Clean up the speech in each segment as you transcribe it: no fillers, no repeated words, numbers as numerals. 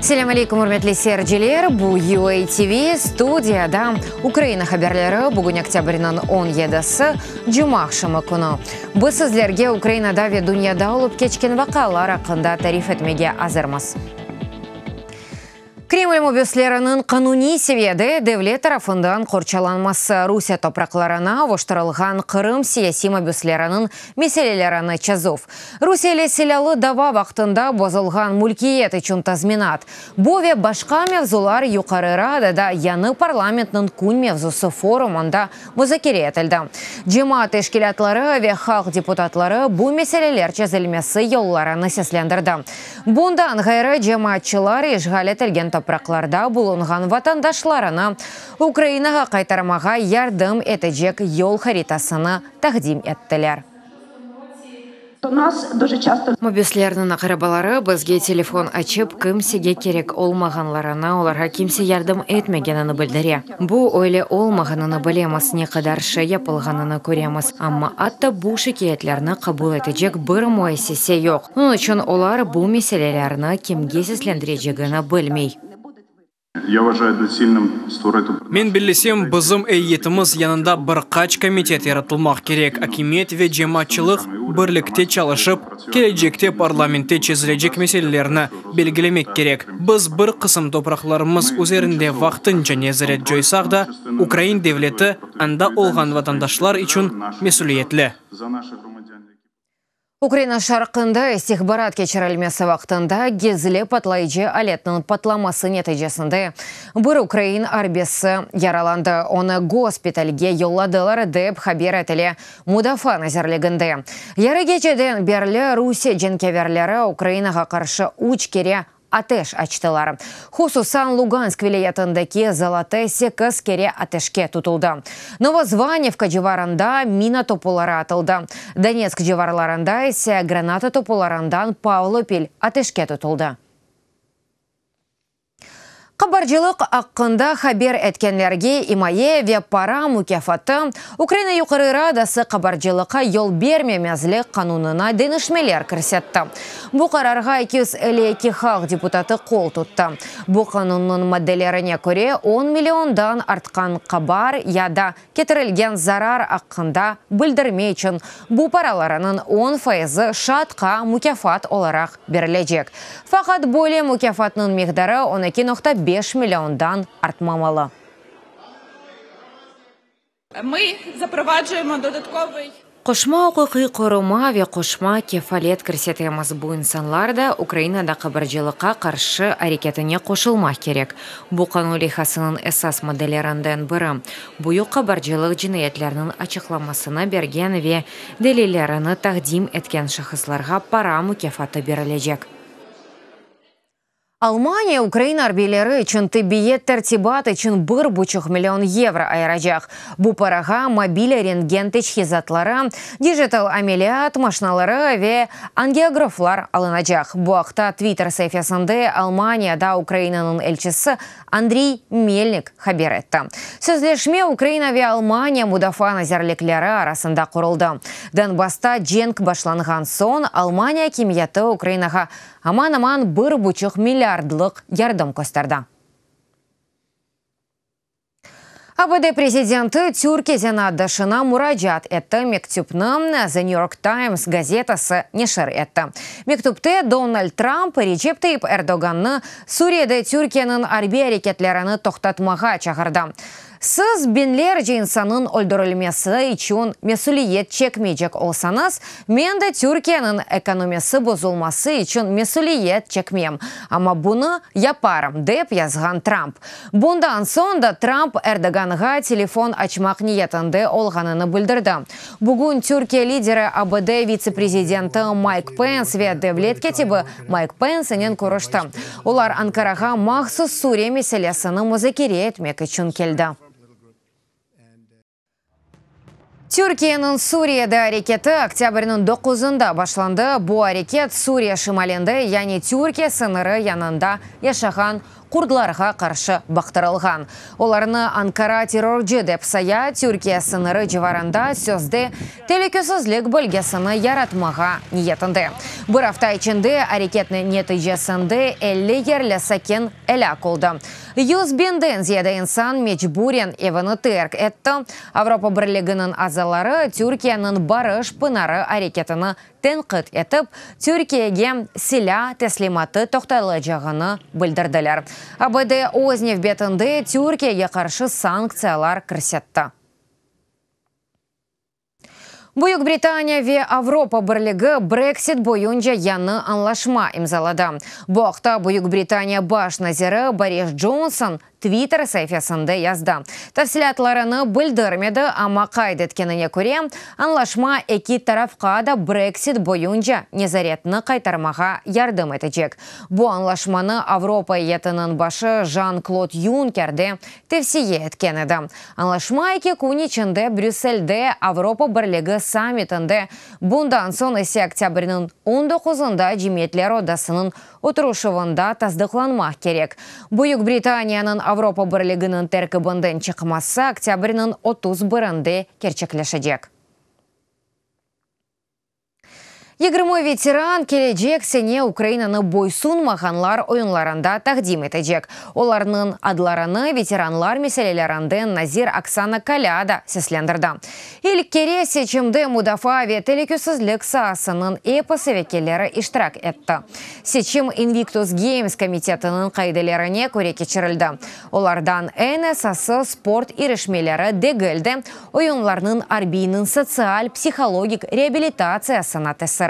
Selâm aleykum, ürmetli seyirciler! Bu UA TV, studiyada Ukraina haberleri, bugün oktâbrniñ on yedisi, cumaaqşamı künü. Biz sizlerge Ukrainada ve dünyada olıp keçken vaqialar aqqında tarif etmege azırmız. Kreml mabüsleriniñ qanuniy seviyede devlet tarafından qorçalanması, Rusiye topraqlarına avuştırılğan Qırım siyasiy mabüsleriniñ meselelerini çezüv, Rusiye ile silâlı dava vaqtında bozulğan mülkiyet içün tazminat, bu ve başqa mevzular Yuqarı Radada yañı parlamentniñ kün mevzusı forumında muzakere etildi. Cemaat teşkilâtları ve halq deputatları bu meseleler çezilmesi yollarını seslendirdi. Bundan ğayrı, cemaatçılar işğal etilgen topraqlarda bulunğan vatandaşlarını Ukrainağa qaytarmağa yardım etecek yol haritasını taqdim ettiler. Mabüslerniñ aqrabaları bizge telefon açıp, kimsege kerek olmağanlarını, olarğa kimse yardım etmegenini bildire. Bu öyle olmağanını bilemiz, ne qadar şey yapılğanını köremiz, amma atta bu şikâyetlerni qabul etecek bir müessise yoq. Onıñ içün olar bu meselelerni kimge seslendirecegini bilmey. Men bellesem, bizim eyyetimiz yanında bir qaç komitet yaratılmaq kerek, akimiyet ve cemaatçılıq birlikte çalışıp, kelecekte parlamentte çezilecek meselelerni belgilemek kerek. Biz bir qısım topraqlarımız üzerinde vaqtınca nezaret coysaq da, ukrain devleti anda olğan vatandaşlar içün mesüliyetli. Ukraina şarqında istihbarat keçirilmesi vaqtında gizli patlayıcı aletniñ patlaması neticesinde bir ukrain arbisi yaralandı. Onı gospitalge yolladılar, dep haber etile Mudafaa nazirliginde. Yarı geceden berli Rusiye cenkâverleri Ukrainağa qarşı üç kere ateş açtılar. Hususan, Lugansk vilâyetindeki Zolote sekiz kere ateşke tutuldı. Novozvanivka civarında mina topuları atıldı, Donetsk civarlarında ise granata topularından Pavlopil ateşke tutuldı. Qabarcılıq aqqında haber etkenlerge imaye ve para mukâfatı, Ukraina Yuqarı Radası qabarcılıqqa yol bermemezlik qanunına deñişmeler kirsetti. Bu qararğa 252 halq deputatı qol tuttı. Bu qanunnıñ maddelerine köre, on milliondan artqan qabar ya da ketirilgen zarar aqqında bildirme içün bu paralarınıñ on fayızı şaatqa mukâfat olaraq berilecek. Faqat böyle mukâfatnıñ miqdarı 12,5 milliondan artmamalı. Qoşma uquqiy qoruma ve qoşma kefalet kirsetemiz, bu insanlar da Ukrainada qabarcılıqqa qarşı areketine qoşulmaq kerek. Bu qanun leyhasınıñ esas maddelerinden biri, büyük qabarcılıq cinayetleriniñ açıqlamasını bergen ve delillerini taqdim etken şahıslarğa para mukâfatı berilecek. Almaniya Ukraina arbiyleri içün tibbiyet tertibat içün bir buçuq million yevro ayıracaq. Bu parağa mobil rentgen teçhizatları, dijital ameliyat maşinaları ve angiograflar alınacaq. Bu aqta Twitter saifesinde Almaniyada Ukrainanıñ elçisi Andriy Melnik haber etti. Sözleşme Ukraina ve Almaniya Mudafaa nazirlikleri arasında quruldı. Donbassta cenk başlanğan soñ Almaniya akimiyeti Ukrainağa aman-aman bir buçuq milliardlıq yardım kösterdi. ABD prezidenti Türkiye zenaatdaşına muracaat etti, mektüpni The New York Times gazetası neşir etti. Mektüpte Donald Trump Recep Tayyip Erdoğannı Suriyede Türkiyeniñ arbiy areketlerini toqtatmağa çağırdı. Siz biñlerce insannıñ öldürilmesi içün mesüliyet çekmeycek olsañız, men de Türkiyeniñ ekonomisi bozulması içün mesüliyet çekmem, amma bunı yaparım, dep yazğan Trump. Bundan soñ da Trump Erdoğanğa telefon açmaq niyetinde olğanını bildirdi. Bugün Türkiye lideri ABD vitse-prezidenti Mayk Pens ve devlet kâtibi Mayk Pensenen körüşti. Olar Ankarağa mahsus Suriye meselesini muzakere etmek içün keldi. Türkiyeniñ Suriyede areketi oktâbrniñ doquzında başlandı. Bu areket Suriye şimalinde, yani Türkiye sıñırı yanında yaşağan. kurdlarğa qarşı baqtırılğan. Olarnı Ankara terrorcı dep saya, Türkiye sıñırı civarında sözde telükesizlik bölgesini yaratmağa niyetinde. Bir afta içinde areket neticesinde 50 yerli sakin elâk oldı. 100 biñden ziyade insan mecburen evini terk etti. Avropa Birliginiñ azaları Türkiyeniñ Barış Pınarı areketini tenqit etip, Türkiyege silâ teslimatı toqtatılacağını bildirdiler. ABD öz nevbetinde Türkiyege qarşı sanktsiyalar kirsetti. Büyük Britaniya ve Avropa Birligi Brexit boyunca yañı añlaşma imzaladı. Bu aqta Büyük Britaniya baş naziri Boris Johnson Twitter saifesinde yazdı. Tafsilâtlarını bildirmedi, amma qayd etkenine köre, añlaşma eki tarafqa da Brexit boyunca nezaretni qaytarmağa yardım etecek. Bu añlaşmanı Avropa eyyetiniñ başı Jan-Klod Yunker de tevsiye etken edi. Añlaşma eki kün içinde Brüsselde Avropa Birligi sammitinde, bundan soñ ise oktâbrniñ 19-ında Cemiyetler odasınıñ oturışuvında tasdıqlanmaq kerek. Büyük Britaniyanıñ Avropa Birliginiñ terkibinden çıqması oktâbrniñ 31-inde kerçekleşecek. 20 veteran kelecek sene Ukrainanı boysunmağanlar oyunlarında taqdim etecek. Olarnıñ adlarını veteranlar meselelerinden nazir Oksana Kalâda seslendirdi. İlk kere seçimde mudafaa ve telükesizlik saasınıñ episi vekilleri iştirak etti. Seçim Invictus Games komitetiniñ qaidelerine köre keçirildi. Olardan eñ esası sport irişmeleri degil de, oyunlarnıñ arbiyniñ sotsial, psihologik reabilitatsiyasına tesiri.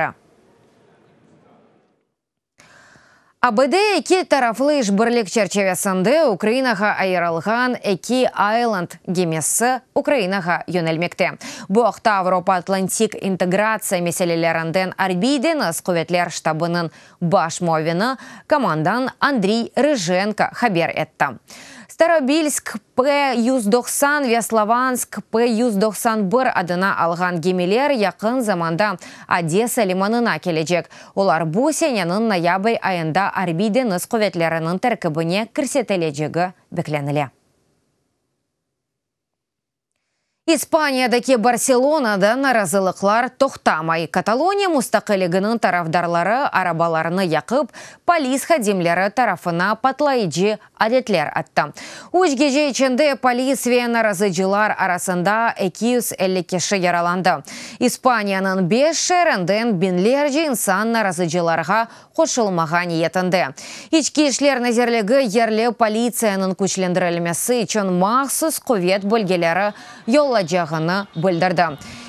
ABD eki taraflı işbirlik çerçivesinde Ukrainağa ayırılğan eki Island gemisi Ukrainağa yönelmekte. Bu aqta Avropa Atlantik integratsiya meselelerinden Arbiy deñiz quvetler ştabınıñ baş muavini komandan Andriy Rıjenko haber etti. Starobilsk P-190 ve Slavânsk P-191 adını alğan gemiler yaqın zamanda Odesa limanına kelecek. Olar bu seneniñ noyabr ayında Arbiy deñiz quvetleriniñ terkibine kirsetilecegi beklenile. İspaniyadaki Barselonada narazılıqlar toqtamay. Kataloniya mustaqilliginiñ tarafdarları arabalarını yaqıp, polis hadimleri tarafına patlayıcı aletler attı. Üç gece içinde polis ve narazıcılar arasında 250 kişi yaralandı. İspaniyanıñ beş şeerinden biñlerce insan narazıcılarğa qoşulmağa niyetinde. İçki işler nazirligi yerli politsiyanıñ küçlendirilmesi içün mahsus quvet bölgeleri yollaycağını bildirdi.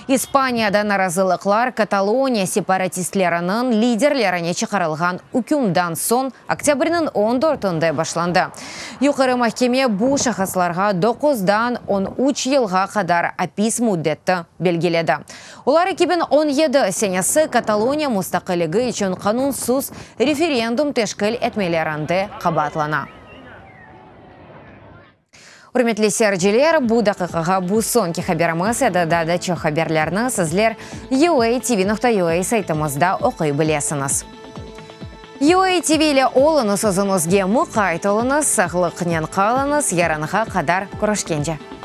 İspaniyada narazılıqlar Kataloniya separatistleriniñ liderlerine çıqarılğan ükümden soñ oktâbrniñ 14-ünde başlandı. Yuqarı mahkeme bu şahıslarğa 9-dan 13 yılğa qadar apis müddeti belgiledi. Olar 2017 senesi Kataloniya mustaqilligi içün qanunsız referendum teşkil etmelerinde qabaatlana. Ürmetli seyirciler, bu daqiqağa bu soñki haberimiz edi. Daa da çoq haberlerni sizler uatv.ua saytımızda oquy bilesiñiz. UA TV ile oluñız, özüñizge muqayt oluñız, sağlıqnen qalıñız, yarınğa qadar körüşkence.